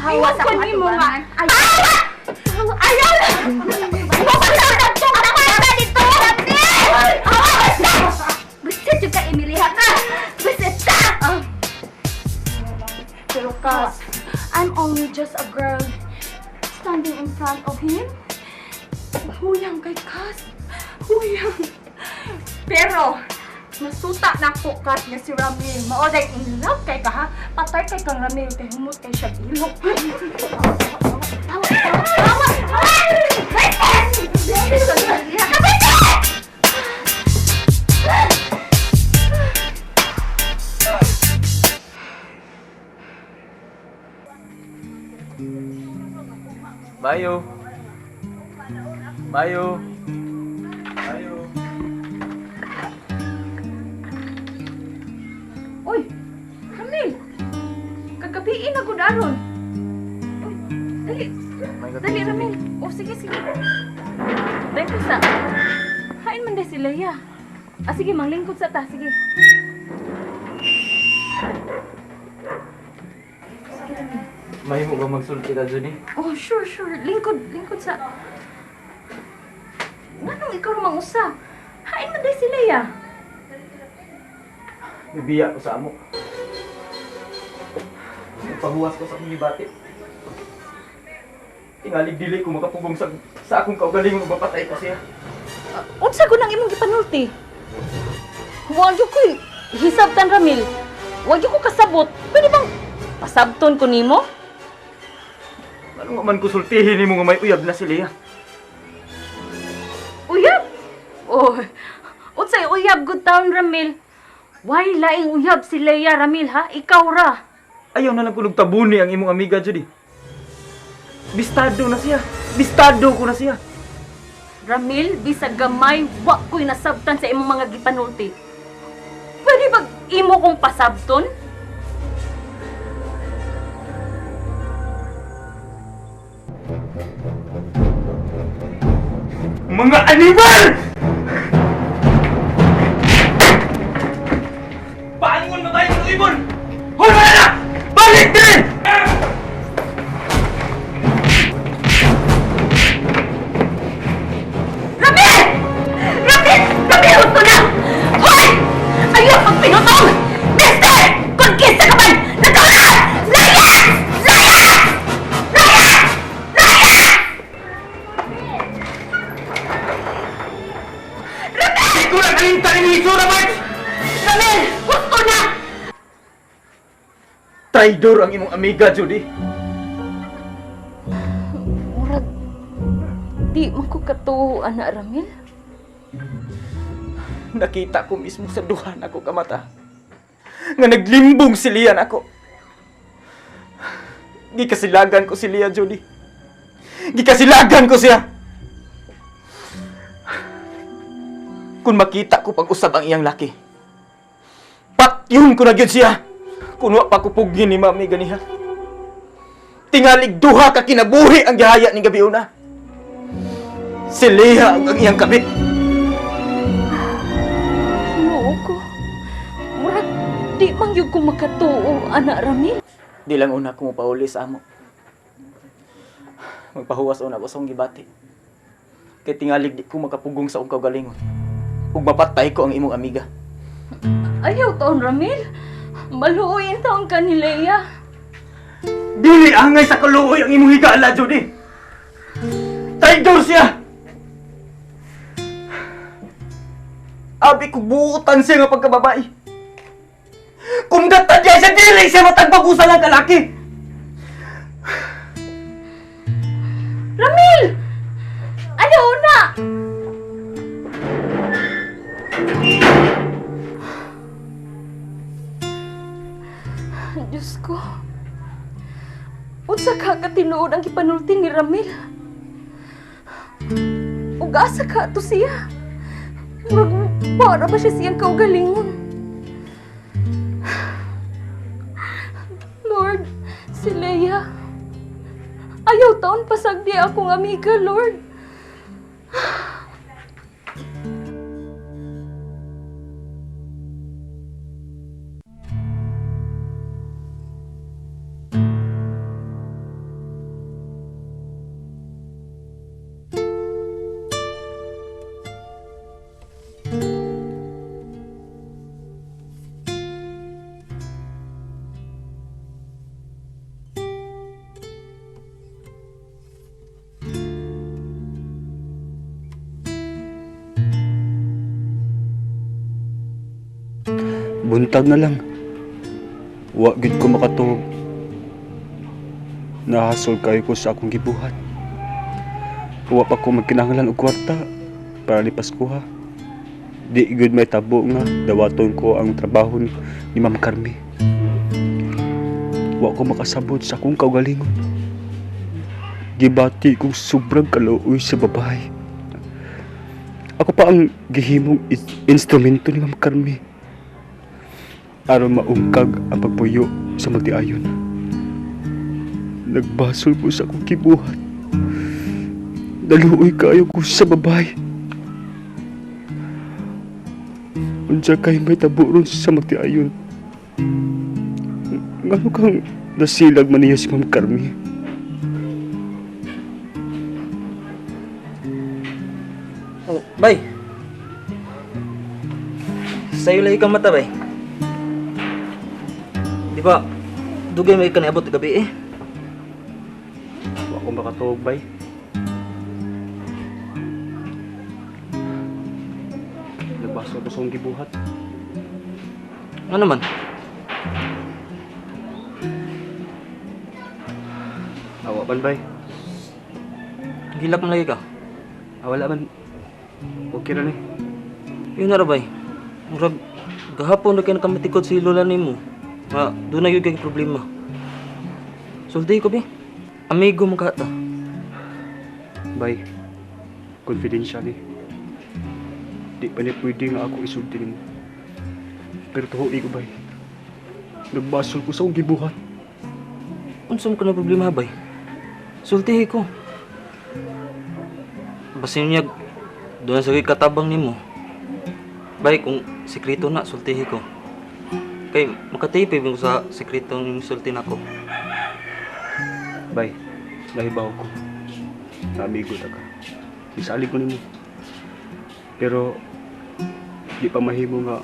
Hawa sa Ingon ko akong nimo nga. atubangan. Ayaw! Ayaw! Mo ba sa dito? Basta juga Emily ha ka! Basta ta! Pero Kas, I'm only just a girl standing in front of him. Huyang kay Kas. Huyang. Pero, nasuta na ko, Kas, nga si Ramil. Maoday in love kay ka, ha? Patay kay kang Ramil, kay humot kay siya ilok. Tawa, tawa, tawa! Bayo. Bayo. Bayo. Uy, Ramil! Kagabiin na gud aron. Uy, dali. May gabi, Dali, Judy. Ramil. Oh, sige, sige. Dahil ko sa... Hain man dahil si Leia. Ah, sige, manglingkod sa ta. Sige. Mahimo ba magsulti ka, Judy? Oh, sure, sure. Lingkod, lingkod sa... Nganong ikaw rumang usa? Hain man dahil si Leia. Bibiya ko sa amo. Pahuwas ko sa akong gibati. Tingalig dili ko makapugong sa akong kaugalingon ug mapatay ko siya. Unsa ko nang imong gipanulti? Huwag ko hisabtan, Ramil. Huwag ko kasabot. Pwede bang pasabton ko nimo? Ano nga man kusultihin nimo nga may uyab na si Leah? Uyab? Oh, unsay uyab good town, Ramil? Why laing uyab si Leia, Ramil, ha? Ikaw ra. Ayaw na lang kunog tabuni ang imong amiga, Judy. Bistado na siya. Bistado ko na siya. Ramil, bisag gamay, wa ko'y nasabtan sa imong mga gipanulti. Pwede ba imo kong pasabton? Mga animal! Paangon mo tayo ng ibon? Hoy, wala na! Balik din! Ramil! Ramil! Ramil, husto na! Hoy! Ayaw pag pinutong! Mister! Kung kisa ka man! Nagaw na! Layas! Layas! Layas! Layas! Hindi ko na kalimtan ni Isura, Mark! Ramil! Husto na! Traidor ang imong amiga, Judy. Murag, di man ko katuo, ana, Ramil. Nakita ko mismo sa duha nako kamata nga naglimbong si Lian ako. Gikasilagan ko si Lia, Judy. Gikasilagan ko siya. Kung makita ko pag-usab ang iyang laki, patyon ko na gyud siya. Kung wa pa ko pugin ni mami ganiha. Tingalig duha ka kinabuhi ang gihaya ni gabi una. Si Leah ang iyang kabit. Ginoo ko. Murag, di man gyud ko makatuo, ana, Ramil. Di lang una ko mopauli sa amo. Magpahuwas una ko sa akong gibati. Kay tingalig di ko makapugong sa akong kaugalingon. Ug mapatay ko ang imong amiga. Ayaw taon, Ramil. Maluoyin taon ka ni Leia. Dili angay sa kaluoy ang imong higala, Judy. Traidor siya! Abi ko buutan siya nga pagkababae. Kung datadya siya, dili siya matagbagusan ang kalaki. Ramil! Ayaw na! Diyos ko. Unsa ka katinuod ang gipanulti ni Ramil? Ug asa ka to siya? Murag para ba siya siyang kaugalingon? Lord, si Leia. Ayaw taon pasagdi akong amiga, Lord. Buntag na lang. Wa gid ko makatuog. Nahasol kayo ko sa akong gibuhat. Wa pa ko magkinahanglan og kwarta para lipas ko ha. Di gud may tabo nga dawaton ko ang trabaho ni Ma'am Carmi. Wa ko makasabot sa akong kaugalingon. Gibati kong sobrang kaluoy sa babae. Ako pa ang gihimong instrumento ni Ma'am Carmi aron maungkag ang pagpuyo sa magtiayon. Nagbasol ko sa akong gibuhat. Naluoy kaayo ko sa babae. Unsa kay may tabo ron sa magtiayon. Ngano kang nasilag man niya si Ma'am Carmi? Oh, bay. Sa'yo lagi kang mata, bay. Di ba, dugay may ka niabot gabi eh. Wa ko makatuog, bay. Nagbasol ko sa akong gibuhat. Ano naman? Awa man, bay. Gilak man lagi ka. Ah, wala man. Okay ra ni. Yun na ra, bay. Murag, gahapon na kayo nakamatikod si lola nimo. Nga, doon na yun kay problema. Sulti ko, bi. Amigo mo ka ta. Bay, confidential eh. Di pa ni pwede nga ako isulti nimo. Pero tuhoy ko, bay. Nagbasol ko sa akong gibuhat. Unsa man ka na problema, bay? Sultihi ko. Basin niya, doon sa katabang nimo. Bay, kung sekreto na, sultihi ko. Kay, makatipid mo sa sekreto ng sulti nako. Bay, nahibaw ko. Na amigo ta ka. Isalig ko nimo. Pero, di pa mahimo nga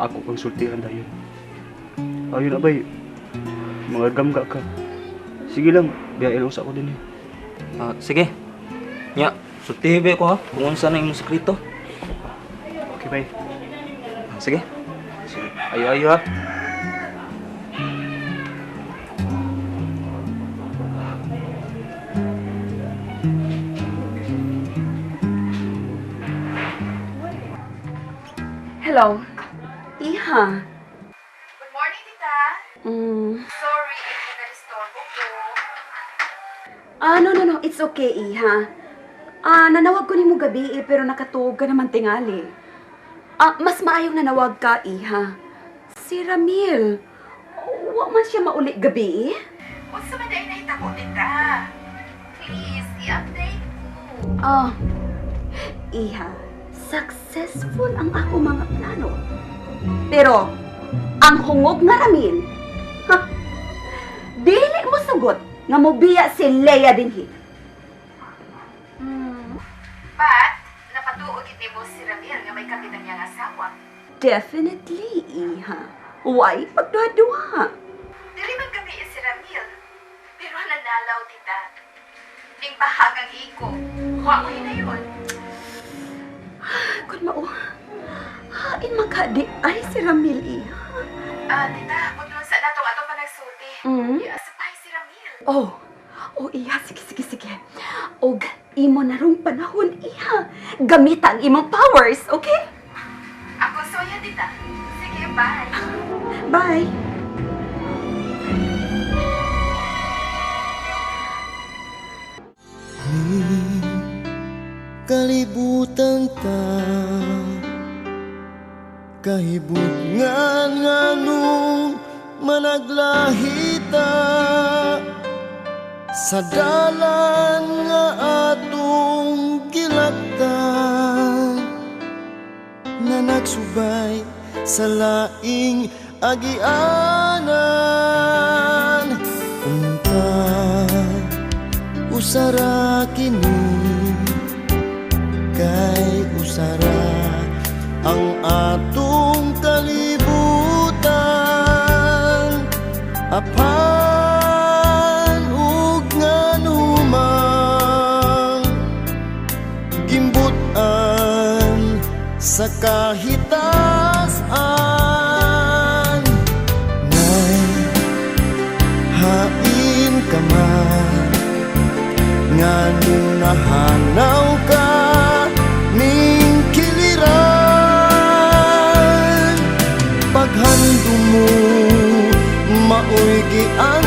ako kang sultihan dayon. Ayun na, bay. Mga gamga ka. Sige lang, biyahe lang sa ako din eh. Ah, sige. Nya, sultihi ba ko ha? Kung unsa na imong sekreto. Okay, bay. Ah, sige. Sige. Ayo-ayo ha. Hello. Iha. Good morning, tita. Sorry if na-disturbo ko. Ah, no, no, no. It's okay, Iha. Ah, nanawag ko nimo gabi eh, pero nakatuog ka naman tingali. Ah, mas maayong nanawag ka, Iha. Si Ramil. Wa man siya mauli gabi eh. Unsa man diay nahitabo, tita? Please, i-update ko. Ah, Iha, successful ang ako mga plano. Pero, ang hungog nga Ramil, ha, dili mo sugot nga mobiya si Leia dinhi. But, napatuo gid nimo si Ramil nga may kapit ang iyang asawa. Definitely, Iha. Why pagduha-duha? Dili man kami si Ramil. Pero nanalaw, tita. Ning bahagang iko. Wa mo hinayon. Kun mao, hain man ka di ay si Ramil, Iha. Ah, tita, pudlon sa natong ato pa nagsulti. Iasapay si Ramil. Oh, oh, Iha, sige, sige, sige. Og imo na rong panahon, Iha. Gamita ang imong powers, okay? Ako soya, tita. Sige, bye. Bye. Kalibutan ta kahibutngan nganong managlahita sa dalan nga atong gilaktan na nagsubay sa laing agianan. Unta usara kini kay usara ang atong kalibutan, apan ug nganumang gimbutan sa kahitasan. ka man, nganong nahanaw ka ning kiliran? Paghandom mo, maoy giantuman.